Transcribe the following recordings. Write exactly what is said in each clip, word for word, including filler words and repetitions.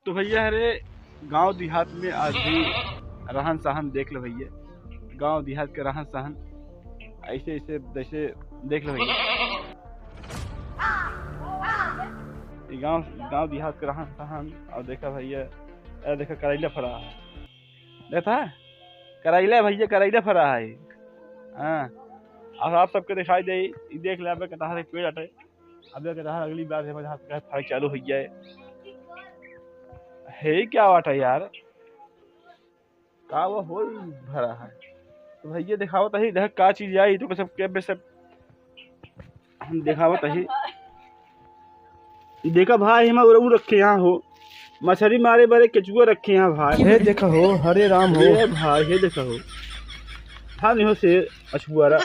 तो भइया, हरे गाँव देहात में आज भी रहन सहन देख लो भइया, गाँव देहात के रहन सहन ऐसे ऐसे जैसे देख लो भइया। ये गाँव, गाँव देहात के रहन सहन। और देखा भइया, अरे देखा करैला फरा है, देखा करैला भइया, करैला फरा है। हाँ, और आप सबके दिखाई दे, ई देख ले, अबे कटहर के पेड़ हटे, अबे कटहर अगली बार से हमारे हाथ का फल चालू हो जाए। हे क्या बात है यार, का वो होल भरा है? तो भइया दिखावत ही, देख का चीज आई, तो सब के बे सब हम दिखावत ही। देखा भाई, हम उरऊ रखे यहाँ हो, मछरी मारे बरे केचुआ रखे यहाँ भाई। हे देखा हो, हरे राम हो। हे भाई, हे देखा हो, था नहीं हो से अछुआरा।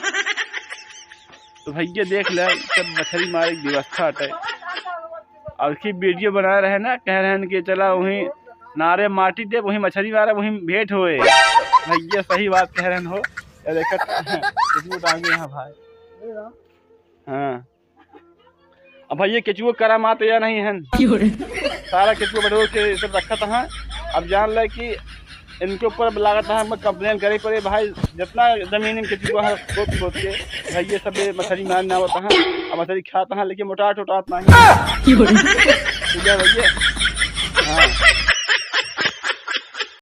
तो भइया देख ले, सब मछरी मारे की व्यवस्था हटे। और की वीडियो बना रहे ना, कह रहे हैं कि चला वहीं नारे माटी दे, वहीं मछरी मारे, वहीं भेंट होए। भइया सही बात कह रहे हो। ये देखा, केचुआ टांगे यहाँ भाई। हाँ, अब भइया केचुआ करामात या नहीं है, सारा केचुआ बटोर के सब रखत हैं। अब जान ले कि इनके ऊपर अब लागत है, हमें कंप्लेन करे पड़े भाई। जितना जमीन इनके केचुआ है खोद खोद के, भइया सब ये मछली मारने आवत हैं, अब मछली खात हैं, लेकिन मोटात टोटात नहीं। ठीक है भइया, हाँ।